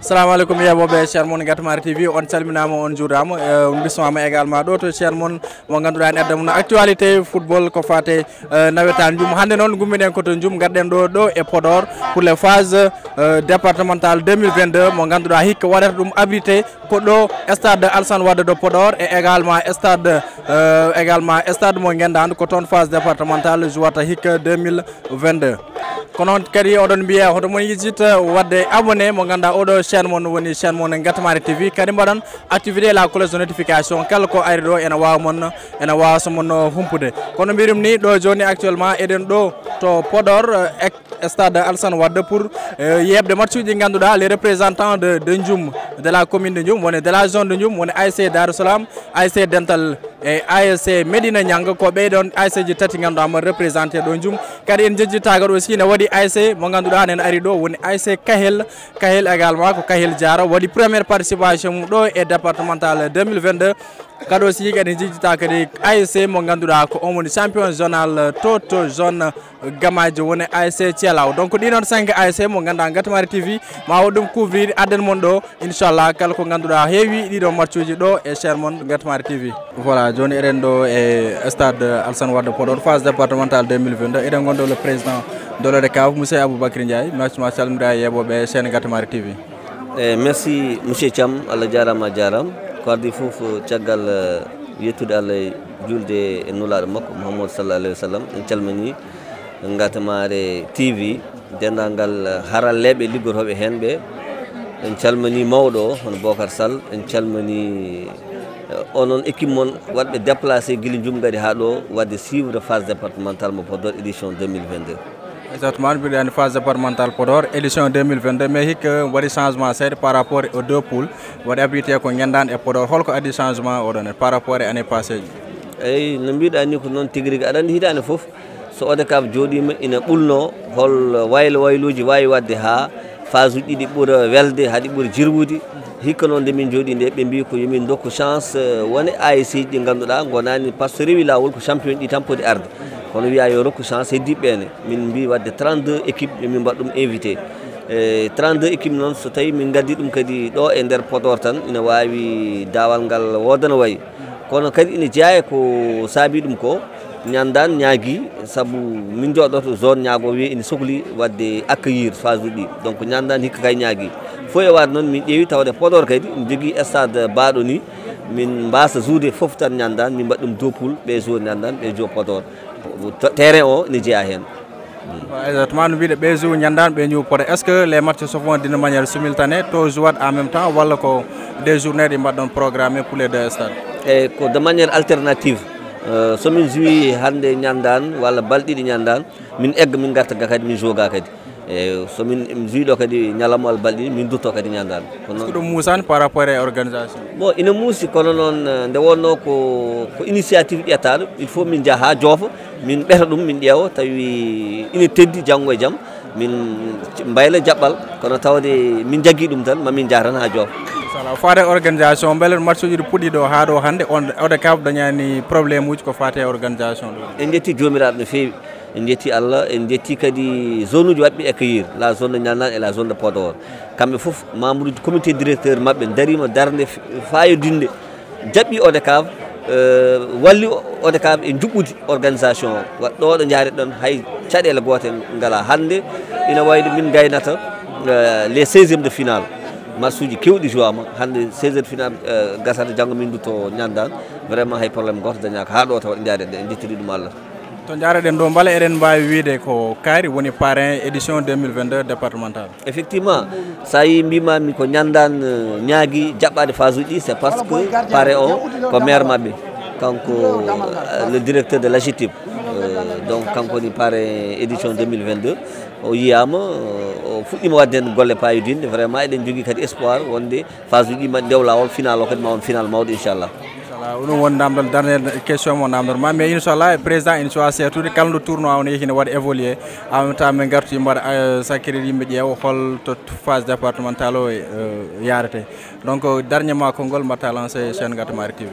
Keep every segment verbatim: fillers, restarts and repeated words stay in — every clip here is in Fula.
Assalamu aleykum, yeeɓooɓe chaîne mon Gatamari T V, on calminaama, on njuuraama. Eh, on bismaama également ɗo to chaîne mon mo ngannduɗaa en adda mum actualité football ko faate, eh, nawetaan njum. Hannde noon ngummiɗen ko to njum, ngarɗen ɗo, ɗo e Podor pour les phases, eh, départementales deux mille vingt-deux mo ngannduɗaa hikka waɗata ɗum abrité ko ɗo stade Alassane Wade de Podor et également stade, eh, également stade mo ngennduɗaa ko toon phase départementale jouata hikka deux mille vingt-deux. Ko noon kadi oɗon mbiya hoto mon yejjit waɗde abonné mo ngannduɗaa oɗo chaîne mon woni chaîne mon Gatamari T V, kadi mbaɗon activé la cloche de notification kala ko ari ɗo ene waawa mon, ene waawa so mon humpude. Kono mbirum ni ɗo jooni actuellement eɗen ɗo to Podor, eh, ek-, stade Alassane Wade pour, eh, yeeɓde match uji ɗi ngannduɗaa les représentants de, de Ndioum, de la commune de Ndioum, woni de la zone de Ndioum, woni A S C Darou Salam, A S C Dental e A S C Médina Niang, ko ɓee ɗoon A S C ji tati ngannduɗaa mo représenté ɗo Ndioum. Kadi en jejjitaaka ɗo si ne waɗi A S C mo ngannduɗaa nena ari ɗo woni A S C Kahel, Kahel également ko Kahel Diarra waɗi première participation mum ɗo e départemental deux mille vingt-deux. Kadi aussi kadi en jejjitaaka kadi A S C mo ngannduɗaa ko on woni champion zonal to, to zone Gamaaji woni A S C Thielaw. Donc ɗi noon cinq A S C mo ngannduɗaa Gatamari T V ma o ɗum couvrir adden mon ɗo inchallah kala ko ngannduɗaa heewi ɗiɗo match uji ɗo e chaîne mon Gatamari T V. Voilà, jooni eɗen ɗo e stade Alassane Wade Podor, phase départementale deux mille vingt-deux. Eɗen ngonɗo le président de l'ODCAV, monsieur Aboubacry Ndiaye. Merci ma calmira yeeɓooɓe chaîne Gatamari T V. E merci monsieur Thiam, Allah jaaraama a jaaraama. Ko adii fof caggal, eh, yettude Allah e juulde e nulaaɗo makko Muhammadu sallallahu alayhi wa sallam, en calminii Gatamari T V, denndaangal haralleeɓe liggotooɓe heen ɓe. En calminii mawɗo o, hono Bocar Sall, en calminii, eh, onon équipe mon waɗɓe déplacé gila Ndioum ngari haa ɗo waɗde suivre phase départementale mo Podor édition deux mille vingt-deux. Exactement, mbiɗa anndi phase départementale Podor édition deux mille vingt-deux, mais hikka waɗi changement seeɗa par rapport aux deux poules, waɗi abrité ko ngennduɗaa e Podor. Holko addi changement oɗon par rapport e année passé ji? Eyi, no mbiɗa ni ko noon tigi rigi. Aɗa anndi hitaande fof so ODCAV jooɗiima ina ɓulno hol waylo wayluuji waawi waɗde haa phase uji ɗiɗi ɓura welde, haa ɗi ɓura jirwude. Hikka noon nde min njooɗii nde, ɓe mbii ko yo min ndokku chance, eh, wone A S C ji ɗi ngannduɗaa ngonaani, par ce que so rewi laawol ko champion ɗi tan poti arde. Kono wiyaa yo rokku chance heddiiɓe ɓe ne. Min mbii waɗde trente-deux équipe yo min mbaɗ ɗum invité. E trente-deux équipe noon so tawii min ngaddi ɗum kadi ɗo e nder Podor tan ina waawi daawal ngal woodana wayi. Kono kadi ina jeyaa e ko saabii ɗum ko, Ñandaan ñaagii, sabu min njooɗoto zone ñaago wiye ene sokli waɗde accueillir phase uji ɗi. Donc Ñandaan hikka kay ñaagii. Fof e waade noon min ƴeewi tawde Podor kadi ene jogii stade baaɗo ni, min mbaasa jouer fof tan Ñandaan, min mbaɗ ɗum deux poules, ɓe jouer Ñandaan, ɓe jouer Podor. Terrain o ene jeyaa heen. Exactement, no mbiɗa ɓe jouer Ñandaan, ɓe jouer Podor. Est-ce que les matchs se font d'une manière simultanée, to jouat en même temps, walla ko des journées ɗi mbaɗɗon programmé pour les deux stades? Eyi, ko de manière alternative. Euh, so min jouer hannde Ñandaan walla balɗe ɗiɗi Ñandaan, min egga min ngarta ga kadi min joga kadi. Eyi, so min jouer ɗo kadi ñalawma walla balɗe ɗiɗi, min dutto kadi Ñandaan. Kono est-ce que ɗum muusaani par rapport e organisation? Bon, ina muusi, kono noon, eh, nde wonnoo ko, ko initiative ƴettaaɗo, il faut min njaha haa joofa, min ɓeta ɗum, min ƴeewa, tawi ina teddi janngo e jam, min mbayla jaɓɓal, kono tawde min njaggii ɗum tan, ma min njah tan haa joofa. Inchallah. Faade organisation, mbele match uji ɗi puɗɗii ɗo haa ɗo hannde, on, ODCAV dañaani problème uji ko faati e organisation ɗo? En njetti Joomiraaɗo no feewi, en njetti Allah, en njetti kadi zone uji waɗɓe accueillir, la zone de Ñandaan et la zone de Podor. Kamɓe fof, membre uji comité directeur maɓɓe ndariima darnde f-, faayodinnde, jaɓɓi ODCAV, euh, walli ODCAV e njuɓɓudi organisation o. Waɗ ɗo ɗo njaari ɗon, hay caɗeele goote ngalaa. Hannde ina wayde min ngaynata, euh, les seizième de finale. Match uji keewɗi jouaama. Hannde seizième de finale, euh, gasata, janngo min ndutto Ñandaan. Vraiment hay problème gooto dañaaka. Haa ɗo tawa ɗe njaari ɗe, en njettiri ɗum Allah. To njareɗen ɗo, mbele eɗen mbaawi wiyde ko kaari woni parrain édition deux mille vingt-deux départemental? Effectivement, so a yii mbiimaami ko Ñandaan, eh, ñaagii jaɓɓaade phase uji ɗi, c'est parce que parrain o ko maire maɓɓe, kanko, eh, le directeur de l'AGETIP. Eh, donc kanko woni parrain édition deux mille vingt-deux. O yiyaama, eh, o fuɗɗiima waɗde heen golle paayodinɗe. Vraiment eɗen njogii kadi espoir wonde phase uji ɗi ma ɗi ndew laawol, final o kadi ma won final mawɗo inchallah. Inchallah, ɗum woni namdal, dernière question mo namdal ma, mais inchallah président ene suwa seetude kala nde tournoi o ne yehi ne waɗa évolué. En même temps min ngarti mbaɗa, euh, sakkiri yimɓe ƴeewa hol to phase départementale o, euh, yarete. Donc, euh, dernier ma konngol mbatta lancé chaîne Gatamari T V.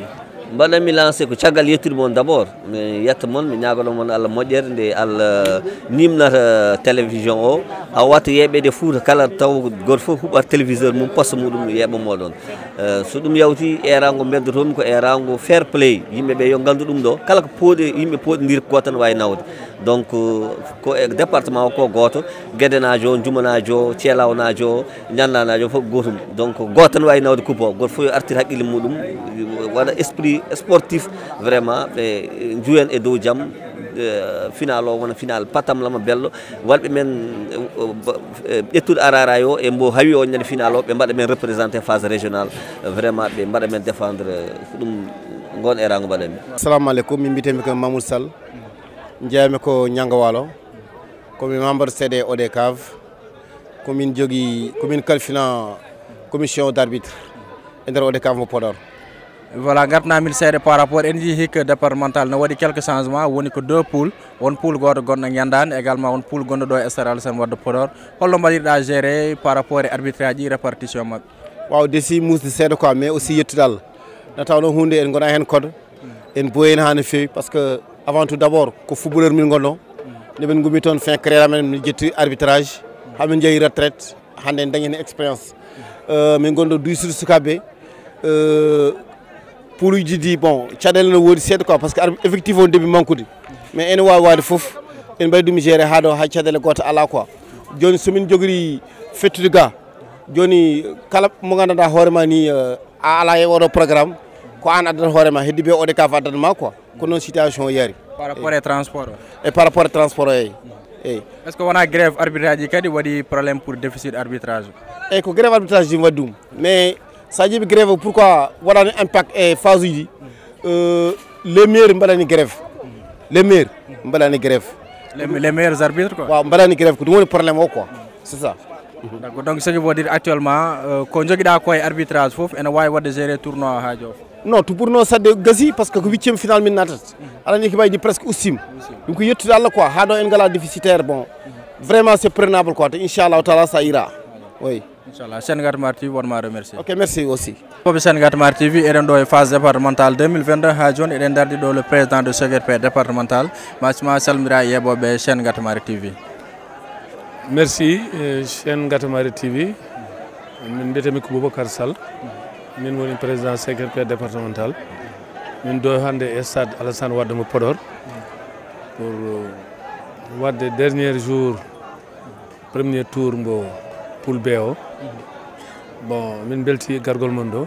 Mbaɗanmi lancé ko caggal yettude mon d'abord, mi yetta mon, mi ñaagono mon Allah moƴƴere nde Allah nimnata télévision o, a watta yeɓede Fouta kala taw goto fof huɓat téléviseur mum, poste muɗum, yeɓa moɗon. Eh, so ɗum yawti, erango mbeddotomi ko erango fair play, yimɓe ɓe yo ngandu ɗum ɗo, kala ko pooɗe yimɓe pooɗodiri ko tan wawi nawde. Donc, ko e département o ko gooto, Guédénaajo, Jumanaajo, Ceelawnaajo, Ñannanaajo fof gootum. Donc, gooto tan wawi nawde coupe o, gooto fof yo artir haqqille muɗum, waɗa esprit sportif, vraiment, ɓe njuwen e dow jam. Eh, final o wona final patamlama bello. Walɓe men, eh, eh, ƴettude arara o e mbo hawi o ñande final o, ɓe mbaɗa men représenté phase régionale. Vraiment, ɓe mbaɗa men défendre, eh, ko ɗum ngon erango mbaɗanmi. Assalamu aleykum, min mbiyetemi ko Mamoudou Sall. Jeeyami ko Ñanngo Waalo. Ko mi membre C D O D cave. Ko min jogi, ko min kalfina commission d'arbitre e nder O D cave mo Podor. Voilà, ngartana min seeɗa par rapport, en njii hikka départemental no waɗi quelques changements, woni ko deux poules, won poule gooto gonɗo Ñanndande, également won poule gonɗo ɗo e stade Alassane Wade Podor. Holno mbaɗirɗa géré par rapport e arbitrage ɗi, répartition maɓɓe? Waaw, desi muusde seeɗa quoi, mais aussi yettude Allah. Nde tawnoo huunde en ngonaa heen koɗo, en mboyani haa no feewi, parce que avant tout d'abord ko footballeur min ngonno. Nde min ngummi toon fin carrière amen, min ƴetti arbitrage, haa min njehi retraite, hannde en dañi heen expérience. Euh, min ngonno duysude sukaaɓe, euh, pouluuji ɗi, bon, caɗeele no woodi seeɗa quoi, parce que ar-, effectif o début manquude. Mais ene waawi waɗde fof, en mbaɗi ɗum géré haa ɗo, hay caɗeele gooto alaa quoi. Jooni so min njogori fettude ga, jooni kala mo nganndanɗaa hoore ma ni, euh, a alaa e oɗo programme, ko aan addata hoore ma, heddi ɓe O D cave addata ma quoi. Ko noon situation o yari. Par rapport e transport o? E par rapport e transport o, eyi. Eyi. Est-ce que wonaa grève arbitrage ji kadi waɗi problème pour déficit arbitrage? Eyi, ko grève arbitrage ji waɗi ɗum. Mais so a ƴeewi grève o, pourquoi waɗani impact e phase uji? Euh, les meilleurs mbaɗani grève. Les meilleurs mbaɗani grève. Les, les meilleurs arbitres quoi? Waaw, mbaɗani grève, ko ɗum woni problème o quoi. C'est ça. D'accord. Donc, ce qui veut dire actuellement, euh, ko jogiɗa ko e arbitrage fof ene wawi wadde gérer tournoi ha joofa? Non, to ɓurno sadde gasi, parce que ko huitième final min natata. Aɗa andi équipe aji ɗi presque ustima. Ɗum ko yettude Allah quoi, ha ɗo en ngala déficitaire, bon. Vraiment, c'est prenable quoi. Inchallahu taala, ça ira. Oui. Inchallah. Sen Gatta Mara T V, wonma remercier. Ok, merci aussi. Fooɓe Sen Gatta Mara T V, eɗen ɗo e phase départementale deux mille vingt-deux ha joni, eɗen dardi ɗo le président de C G P départemental. Ma, ma salmira e yeɓoɓe Sen Gatta Mara T V. Merci, eh, Sen Gatta Mara T V. Min mbiyetemi ko Boubacar Sall. Min woni président C G P départemental. Min ɗo hannde e stade Alassane Wade mo Podor pour, euh, wadde dernier jour premier tour mbo poule B o. Bon, min belti gargol mon ɗo.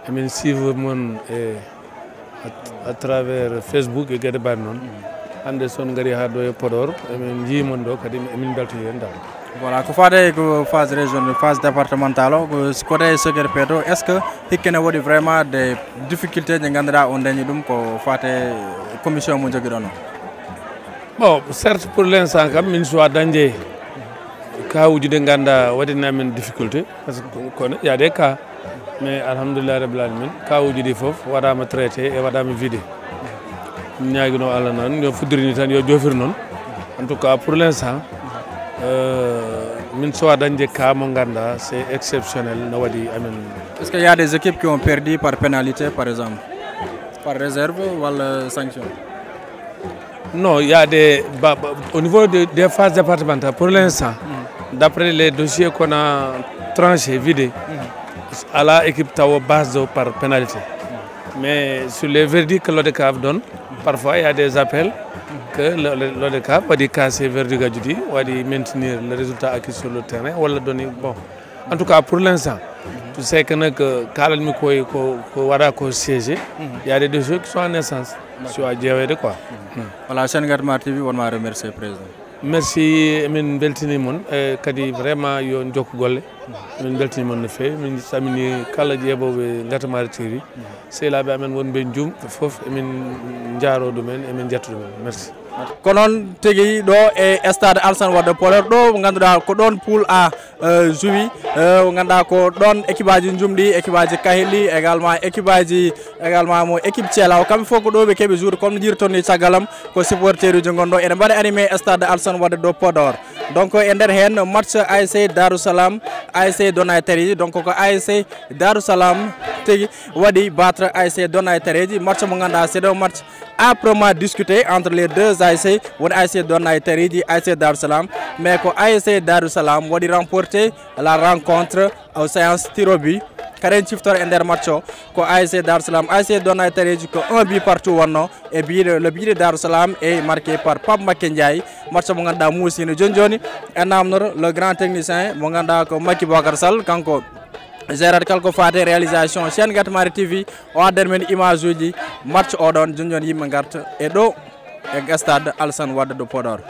Emin suivre mon e à, à travers Facebook e geɗe mbaɗi noon. Hannde so on ngari haa ɗo e Podor, emin njii mon ɗo kadi, emin mbeltoyi heen dal. Voilà, ko faade ko phase régionale, phase départementale o, ko côté C G P to, est-ce que hikka ne woodi vraiment des difficultés ɗe ngannduɗaa on dañi ɗum ko faate commission mo jogiɗon o? Bon, certes, pour l'instant kam, min suwa dañde kawuji ɗi ngannduɗaa waɗani amen difficulté, parce que kono il y a des cas, mais alhamdulillah rabbil alamin, kawuji ɗi fof waɗama traité e waɗama vidé. Min ñaagino Allah noon yo fuddiri ni tan, yo jofir noon. En tout cas, pour l'instant, euh, min suwa dañde cas mo ngannduɗaa c'est exceptionnel no waɗi amen. Est-ce qu'il y a des équipes qui ont perdu par pénalité, par exemple, par réserve walla sanction? Non, il y a des, ba, ba, au niveau de, des phases départementales, pour l'instant, d'après les dossiers qu'on a tranchés, vidés, alaa équipe tawa base de par pénalité. Mais sur les verdicts que l'O D cave donne, parfois il y a des appels que le, le, l'O D cave waɗi cassé verdict aji ɗi, waɗi maintenir le résultat acquis sur le terrain, walla donné, bon. En tout cas, pour l'instant, tu sais que nag, euh, kaalanmi koye ko, ko waɗa ko siégé, il y a des dossiers qui sont en instance, si a ƴeewede quoi. Voilà, Sen Gatta Mara T V, wonma remercier président. Merci, emin mbeltini mon, e kadi vraiment yo jokku golle. Emin mbeltini mon no feewi, min salmini kala ƴeeɓooɓe Gatta Mara T V. Sehilaaɓe amen wonɓe Jum fof, emin njaaroo ɗumen, emin njetta ɗumen. Merci. Ko noon tigi ɗo e stade Alassane Wade Podor, ɗo ngannduɗaa ko ɗoon poule A, euh, joue, euh, ngannduɗaa ko ɗoon équipe aji jumɗi, équipe aji kahilɗi, également équipe aji, également mo équipe Thielaw, kamɓe fof ko ɗo ɓe keeɓi jouer, comme no jiirton ni caggal am, ko supporter uji ngon ɗo, ene mbaɗa animé stade Alassane Wade ɗo Podor. Donc e nder heen match A S C Darou Salam, A S C Donay Tareji, donc ko A S C Darou Salam tigi waɗi battre A S C Donay Tareji, match mo ngannduɗaa c'est un match âprement discuté entre les deux A S C, woni A S C Donay Tareji, A S C Darou Salam, mais ko A S C Darou Salam waɗi remporter la rencontre aux séances tir au but. Kadi en ciftor e nder match o ko A S C Darou Salam, A S C Donay Tareji ko un but partout wonno, e but, le but de Darou Salam est marqué par Pape Maké Ndiaye. Match mo ngannduɗaa muusi no jooni jooni, e namdor le grand technicien mo ngannduɗaa ko Macky Bocar Sall, kanko gérata kala ko faati réalisation chaîne Gatmari T V, o addan men image uji match o ɗon jooni jooni, yimɓe ngarta e ɗo e stade Alassane Wade de Podor.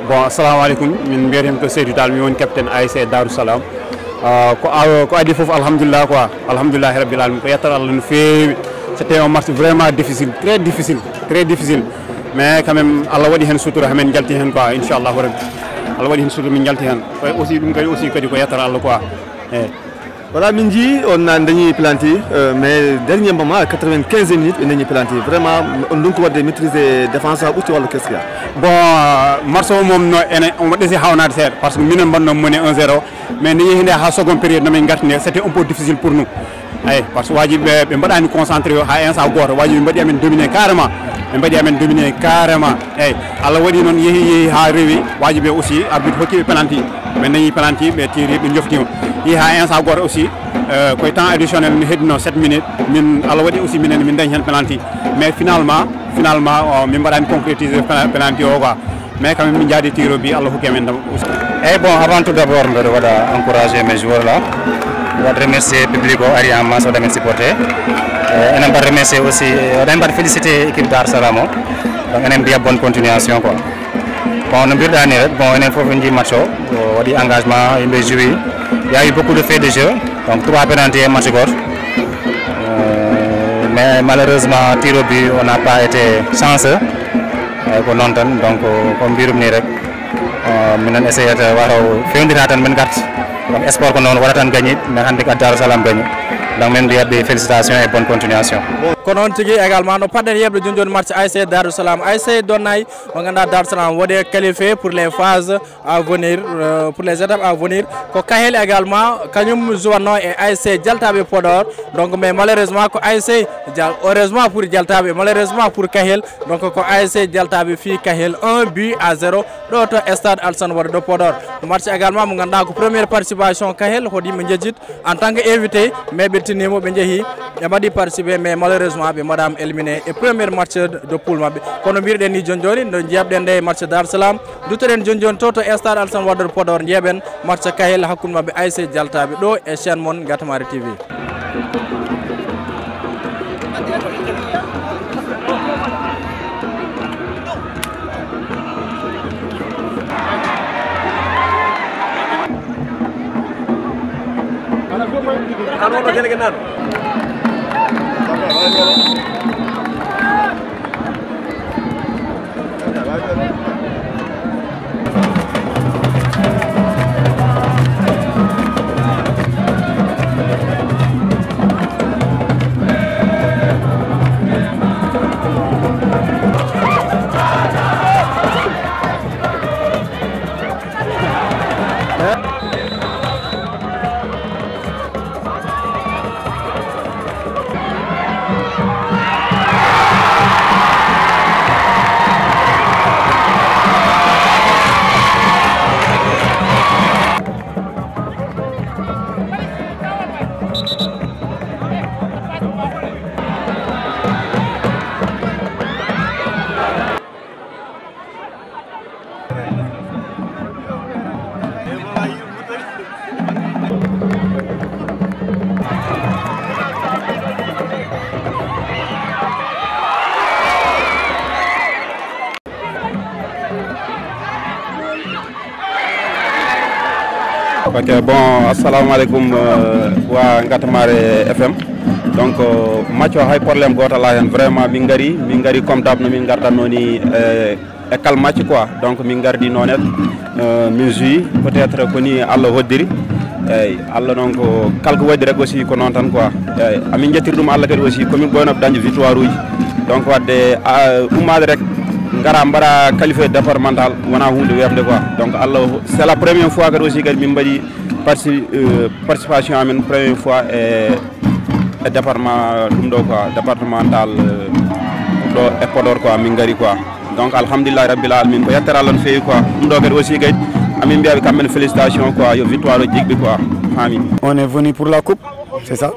Bon, assalamu aleykum. Min mbiyetee mi ko Seydou Tall, mi woni capitaine A S C Darou Salam. Ah, ko a-, ko adii fof, alhamdulillah quoi. Alhamdulillahi rabbil alamin. Ko yettere Allah no feewi. C'était un match vraiment difficile, très difficile, très difficile. Mais quand même, Allah waɗi heen sutura, min njalti heen quoi, inchallahu rabbi. Allah waɗi heen sutura, min njalti heen. Ko aussi, ɗum kadi aussi kadi ko yettere Allah quoi. Eh. Voilà, min njii on na dañi penalty, euh, mais dernier moment, à quatre-vingt-quinze minutes, ɓe dañi penalty. Vraiment, on donc wadde maîtriser défense ha ɓurti walla qu'est-ce qu'il y a? Bon, match o moom no ene, on waɗi si hawnaade seeɗa, parce que minen mbanno mone un zéro, mais nde yehi nde ha second période no min ngarti nde, c'était un peu difficile pour nous. Eyi, parce que waaji ɓe, ɓe mbaɗani concentré o ha instant goto, waaji ɓe mbaɗi amen dominé carrément, ɓe mbaɗi amen dominé carrément. Eyi, Allah waɗi noon yehi, yehi ha rewi, waaji ɓe aussi arbitre hokki ɓe penalty, ɓe dañi penalty, ɓe tiri, ɓe joftima. Yehi ha instant goto aussi, euh, koye temps additionnel ne heddino sept minutes, min Allah waɗi aussi minen min dañi hen penalty, mais finalement, finalement, o, min mbaɗani concrétiser pena-, penalty o quoi. Mais quand même, min njaadi tiro bi, Allah hokki amen ndam. Eyyi, bon, avant tout d'abord, mbeɗa waɗa encourager mes joueurs là. Mbaɗa remercier public o ari en masse, oɗo men supporté. Eh, enen mbaɗa remercier aussi, eh, oɗo men mbaɗa félicité équipe Dar Salam o. Donc enen mbiya bonne continuation quoi. Bon, no mbiruɗa ni rek, bon, enen fof en jii match o, o waɗi engagement, yimɓe joué, il y a eu beaucoup de faits de jeu, donc trois pénalty e match goto. Euh, mais malheureusement, tir au but, on n'a pas été chanceux. Eyyi, ko noon tan, donc ko mbirumi ni rek. Euh, minen essayata waro fewndira tan min garta. Donc sport ko noon, waɗa tan gagné, mais hannde ko Darou Salam gagné. Donc min mbiyaɓe félicitations et bonne continuation. Ko noon tigi également no paɗɗen yeɓde jooni jooni match A S C Darou Salam, A S C Donnay, mo ganduɗa Darou Salam waɗi qualifié pour les phases à venir, euh, pour les étapes à venir. Ko Kahel également, kañum jouatno e A S C Jaltaɓe Podor. Donc, mais malheureusement, ko A S C Jal-, heureusement pour Jaltaɓe, malheureusement pour Kahel. Donc, ko A S C Jaltaɓe fi Kahel un but à zéro. Ɗo to stade Alassane Wade de Podor. Match également, mo ganduɗa ko première participation Kahel, hoto yimɓe jejjit. En tant que invité, mais ɓe tinimo, ɓe jeehi, ɓe mbaɗi participé, mais malheureusement, ɓe mbaɗama éliminé e premier match de poule maɓɓe. Kono mbirɗen ni jooni jooni, no jiyabɗen nde match Dar Salam, duttoɗen jooni jooni to, to stade Alassane Wade Podor, jeeɓen match Kahel hakkunde maɓɓe A S C Jaltaɓe ɗo e chaîne mon Gatamari T V. Ok, bon, assalamu alaikum, euh, wa Ngatamare F M. Donc, euh, match o hay problème goto ala hen. Vraiment, min ngari, min ngari comme d'hab no min gardanno ni, euh, e kal match quoi. Donc, min gardi nonet, euh, min joué peut-être ko ni Allah hoddiri. Eyyi, Allah noon ko kala ko waɗi rek aussi ko noon tan quoi. Eyyi, amin jettiri ɗum Allah kadi aussi ko min ɓooynoɓe dañde victoire uji. Donc, wadde, a, ummaade rek, ngara mbaɗa qualifié départemental, wona huunde weeɓde quoi. Donc, Allah, c'est la première fois kadi aussi kadi min mbaɗi parti-, euh, participation amen première fois e, e département ɗum ɗo quoi, départemental, euh, ɗo e Podor quoi, min ngari quoi. Donc, alhamdulillahi rabbil alamin, ko yettere Allah no feewi quoi. Ɗum ɗo kadi aussi kadi, amin mbiyaɓe kamɓe ne félicitation quoi, yo victoire o jigɓe quoi, faami. On est venu pour la coupe, c'est ça.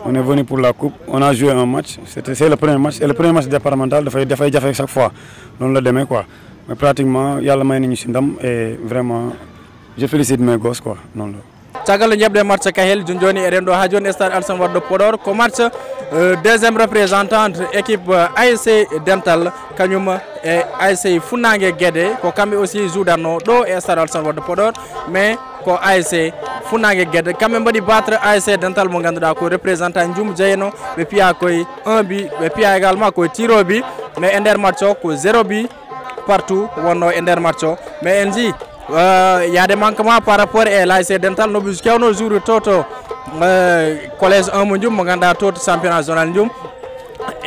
On est venu pour la coupe. On a joué un match. C'était, c'est le premier match. Et le premier match départemental, dafay, dafay jafe chaque fois. Noonu la demee quoi. Mais pratiquement, Yàlla may nañu ci ndam et vraiment, je félicite mes gosses quoi. Noonu la. Caggal nde jeeɓɗen match Kahel, jooni jooni eɗen ɗo ha jooni stade Alassane Wade de Podor. Ko match, euh, deuxième représentante équipe, euh, A S C Dental, kañum e A S C Funnaange Gede. Ko kamɓe aussi joudanno ɗo e stade Alassane Wade de Podor. Mais ko A S C Funnaange Gede. Kamɓe mbaɗi battre A S C Dental mo ganduɗa ko représentant Njum Jeyno. Ɓe piya koye un but, ɓe piya également koye tir au but. Mais e nder match o ko zéro but partout wonno e nder match o. Mais en jii, euh, yaade manquement par rapport e l'A S C Dental no ɓe kewno jouer to, to, euh, collège un mo Njum mo ganduɗa to, to championnat zonal Njum.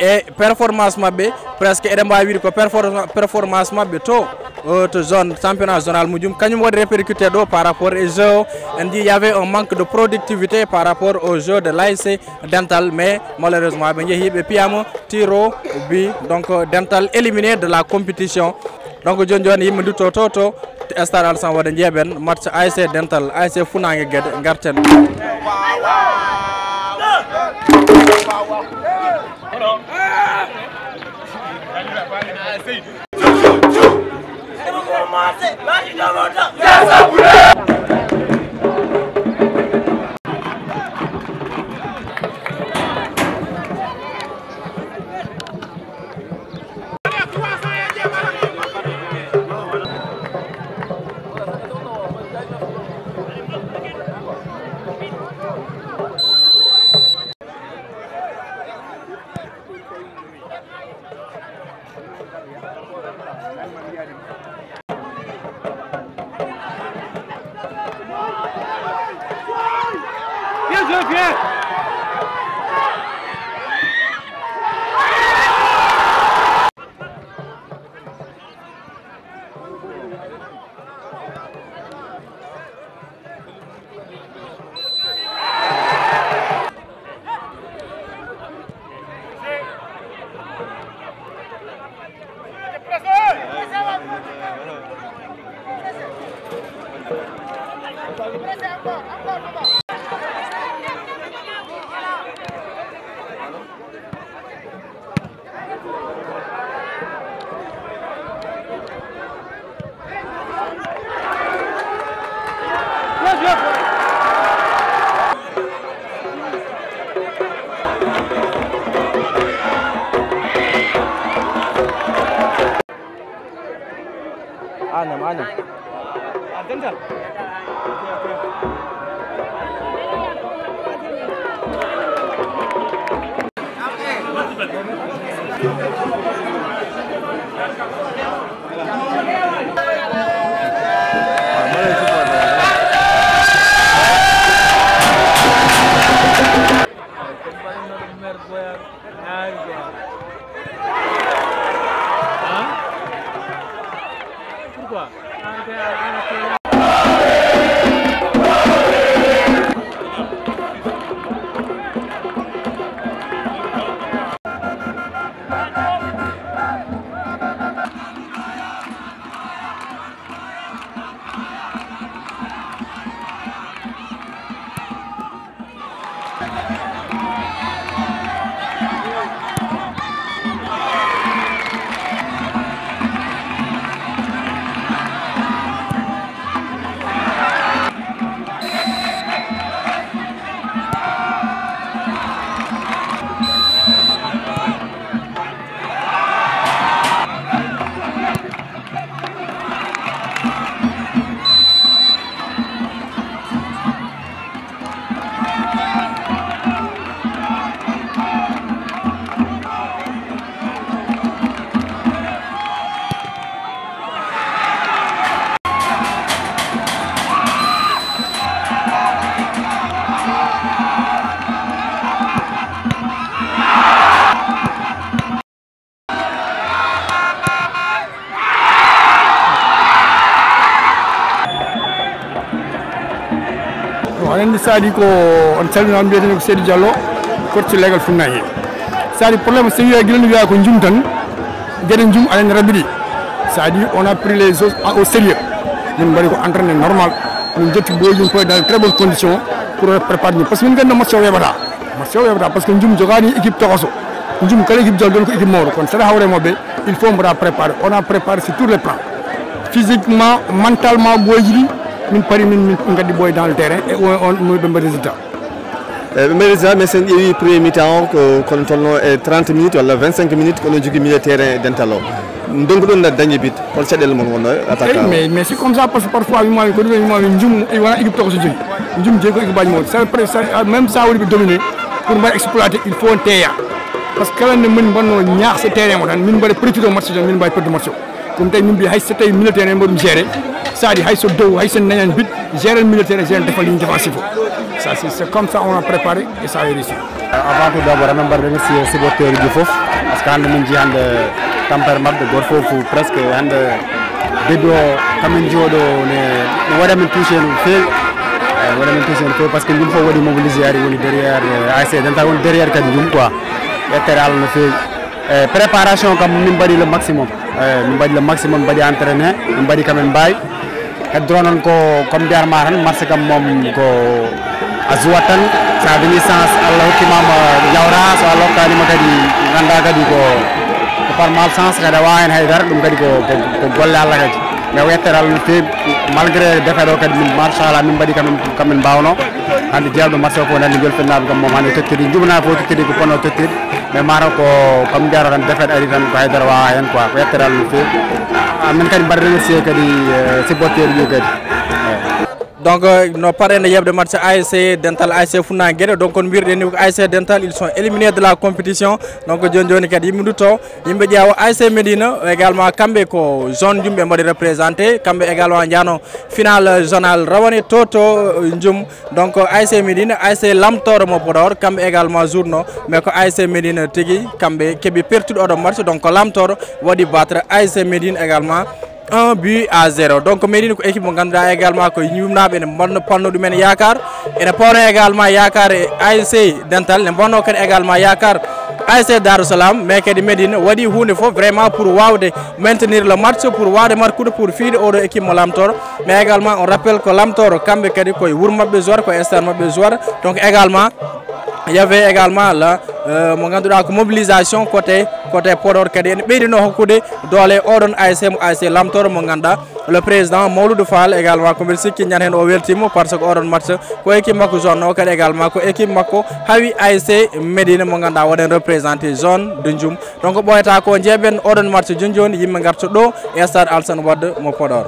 E performance maɓɓe, presque eɗen mbawi wiide ko performa-, performance maɓɓe to, euh, to zone championnat zonal mo Njum, kañum waɗi répercuté ɗo par rapport e jeu o. En jii, y avait un manque de productivité par rapport au jeu de l'A S C Dental, mais malheureusement ɓe jeehi ɓe piyama tir au but, donc Dental éliminé de la compétition. Donc jooni jooni yimɓe dutto to, to stade Alassane Wade, jeeɓen match A S C Dental, A S C Funnaange Gede, garten. Anam, anam. Bon, aɗa anndi Sadio ko on calminama, mbiyetee ko Seydou Diallo, coach legal funnaye. Sadio, problème so wiya gila no wiya ko njum tan, gueɗe njum aɗa anndi rabbi ɗi. Sadio, on a pris les choses au sérieux. Min mbaɗi ko entraîné normal. Min jetti boyjum koye dans de très bonnes conditions pour préparer ɗum. Parce que min nganndi match o weeɓata. Match o weeɓata parce que njum jogaani équipe tokoso. Njum kala équipe jawdi ko équipe mawɗo. Kono saɗa hawre maɓɓe, il faut mbaɗa préparer. On a préparé sur tous les plans. Physiquement, mentalement, boyji ɗi, min pari min, min ngaddi boy dans le terrain et on, on, min ɓe mbaɗi résultat. Eh, ɓe mbaɗi résultat, mais sen ƴeewi premier mi-temps o, ko, kono tolno e trente minutes walla vingt-cinq minutes, kono jogui milieu terrain dental o. Donc ɗon na dañi but, hol caɗele mon wonno e attaque? Eyi, mais, mais c'est comme ça, parce que parfois mi mawi ko ɗum mi mawi njum, e wona équipe toko so joyi. Njum jeyi ko équipe aji mawɗi. Ça, ça, même ça woni ɓe dominé, pour mbaɗa exploité, il faut on teeya. Parce que kala nde min mbanno ñaax so terrain o tan, min mbaɗa profité match o tan, min mbawi perdre match o. Ɗum tawi min mbi hay so tawi militaire en mbaɗum géré, ça dit hay so dow, hay so nañan but, géré militaire, géré défense, ligne défensive o. Ça, c'est, c'est comme ça on a préparé et ça a réussi. Avant tout d'abord, amin mbaɗa remercier supporteur uji fof, parce que hannde min jii hannde tampere maɓɓe, goto fof fof presque hannde début o kamin jooɗo ne, ne waɗa min touché no feewi. Eh, waɗa min touché no feewi parce que yimɓe fof waɗi mobilisé ari woni derrière, eh, A S C dental woni derrière kadi njum quoi. Ƴettere Allah no feewi. Eh, préparation kam min mbaɗi le maximum. Eh, min mbaɗi le maximum, mbaɗi entraîné, min mbaɗi kamin mbawi. Heddoro noon ko, comme mbiyatma tan, match kam moom ko a jouat tan, sa dañi chance, Allah hokkima ma jawra, so Allah hokkanima kadi, ganda kadi ko, ko par malchance kadi a wawa hen haydara, ɗum kadi ko, ko, ko golle Allah kadi. Mais o yettere Allah no feewi, malgré défaite o kadi, min, machallah, min mbaɗi kamin, kamin mbawno. Hande jeeɗiɗo match o fof nande jolfennaɓe kam moom hande tottiri, jumanaɓe fof tottiri ko ponno tottiri. Mais mataw ko, comme mbiyata tan, défaite ari tan, ko haydara wawa hen quoi, ko yettere Allah no feewi. Amin kadi mbaɗa remercier kadi, eh, supporteur uji kadi. Eyyi. Donc, euh, no paɗɗen e yeɓde match A S C Dental, A S C Funnangue Guédé. Donc, kono mbirɗen ni ko A S C Dental, ils sont éliminés de la compétition. Donc, joni joni kadi yimɓe ndutto, yimɓe ƴeewa A S C Médina, également kamɓe ko zone Ndioum ɓe mbaɗi représenté, kamɓe également njano final zonal rawane to to, euh, Ndioum. Donc, A S C Médina, A S C Lamtoro mo Podor, kamɓe également journo, mais ko A S C Médina tigi, kamɓe keɓi pertude oɗo match, donc ko Lamtoro waɗi battre A S C Médina également un but à zéro. Donc, Médina ko équipe mo ngannduɗaa également ko yumnaaɓe ene mbanno panno ɗumen yaakaar, ene pawno également yaakaar e A S C Dental, ne mbanno kadi également yaakaar A S C Darou Salam, mais kadi Médina waɗi huunde fof vraiment pour waawde maintenir le match, pour waawde marquer pour fiide oɗo équipe mo Lamtoro. Mais également, on rappelle que Lamtoro, kamɓe kadi koye wuro maɓɓe joueur, koye stade maɓɓe joueur. Donc également, il y avait également la, euh, mo ngannduɗaa ko mobilisation côté, côté Podor kadi ene ɓeydino hokkude doole oɗon A S C mo A S C Lamtoro mo ngannduɗaa le président Mawludu Fall également, ko mbiɗa sikki ñande heen o weltiima par ce que oɗon match ko équipe makko zone o kadi également ko équipe makko hawi A S C Médina mo ngannduɗaa waɗen représenté zone de Ndioum. Donc, ɓooyata ko njeeɓen oɗon match joni joni, yimɓe ngarta ɗo e stade Alassane Wade mo Podor.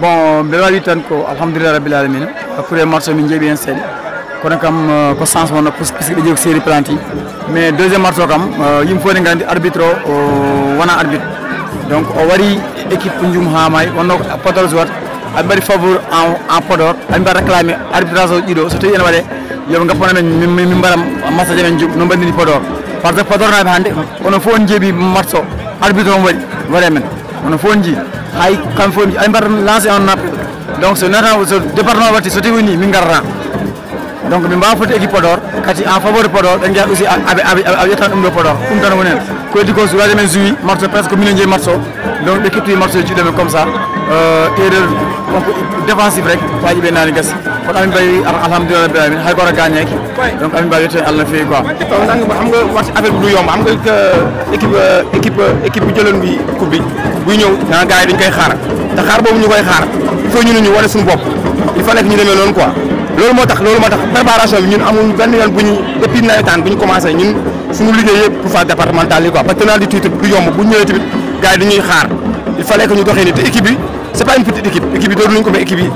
Bon, mbeɗa wawi tan ko alhamdulillah rabbil alamina. Pour e match min jeeɓi hen seeɗa, kono kam, euh, ko chance wonno, puisque ɓe jeeyi ko série penalty. Mais deuxième match o kam, euh, yimɓe fof ne nganndi arbitre o, o wona arbitre. Donc o wari équipe Ndioum ha maayi, wonno ko Podor joueur, aɓe mbaɗi faveur en, en Podor, aɓe mbaɗi réclamé arbitrage o ɗiɗo, so tawi ene waɗe, yoɓe ngappana men, min, min, min mbaɗa match amen Ndioum, no mbaɗiri Podor. Par ce que Podor naɓe hannde, onon fof on jeeɓi match o, arbitre on waɗi, waɗe men. Onon fof on jii, hay kamɓe fof, ay mbaɗa lancé un appel. Donc so nata, so département watti, so tawi woni, min ngarata. Donc min mbawa fodde équipe Podor, kadi en faveur de Podor, ɓe jeeya aussi a, aɓe, aɓe, aɓe, aɓe ƴettan ɗum ɗo Podor. Ɗum tan woni hen. Ko heddi ko, so wiyade men joué match o, presque ko minen jeeyi match o. Donc ɓe kettoyi match o e juuɗe men comme ça. Euh, erreur, donc, défensif rek, waji ɓe nani gasi. Kono amin mbawi, al-, alhamdulillah rabbil alamin, hay goto gañaki. Donc amin mbawi yettude Allah no fewi quoi. To nang xam nga wax ci affaire bi du yomb, xam nga que équipe, euh, équipe, euh, équipe bi jëloon bi coupe bi, buy ñëw, ah, gars yi dañ koy xaar. Te xaar boobu ñu koy xaar, il faut ñu ne ñu wane suñu bopp. Il fallait que ñu demee noonu quoi. Loolu moo tax, loolu moo tax préparation bi ñun amul benn yoon bu ñu, depuis nawetaan bu ñu commencé, ñun suñu liggéey yëpp pour phase départementale yi quoi. Parce que tenant du titre du yomb, bu ñu ñëwee tamit gars yi dañuy xaar. Il fallait que ñu doxee ni te équipe bi, c'est pas une petite équipe. Équipe bi dóor nañu ko, mais équipe bi,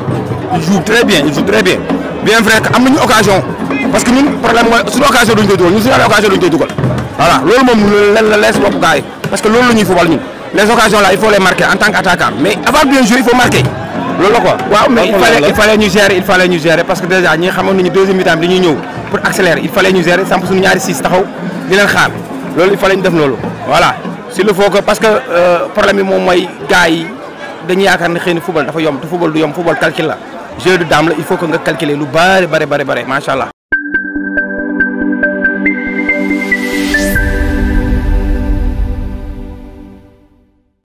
ils jouent très bien, ils jouent très bien. Bien vrai que am nañu occasion, parce que ñun problème mooy suñu occasion duñ koy dugal, ñun suñu amee occasion duñ koy dugal. Voilà, loolu moom, loolu la lees bopp gars yi, parce que loolu la ñuy football ñun. Les occasions là, il faut les marquer en tant qu'attaquant, mais avant de bien jouer, il faut marquer. Loolu la quoi. Waaw, mais il fallait il fallait ñu gérer il fallait ñu gérer parce que déjà ñi xamoon nañu deuxième mi-temps bi dañuy ñëw pour accélérer, il fallait ñu gérer samp suñu ñaari six taxaw di leen xaar. Loolu il fallait ñu def loolu. Voilà, s'il le faut que, parce que euh, problème bi moom mooy gars yi dañuy yaakaar ne xëy na football dafa yomb, te football du yomb, football calcul la, jeu de dame la, il faut que nga calculer lu bari bari bari bari, macha allah.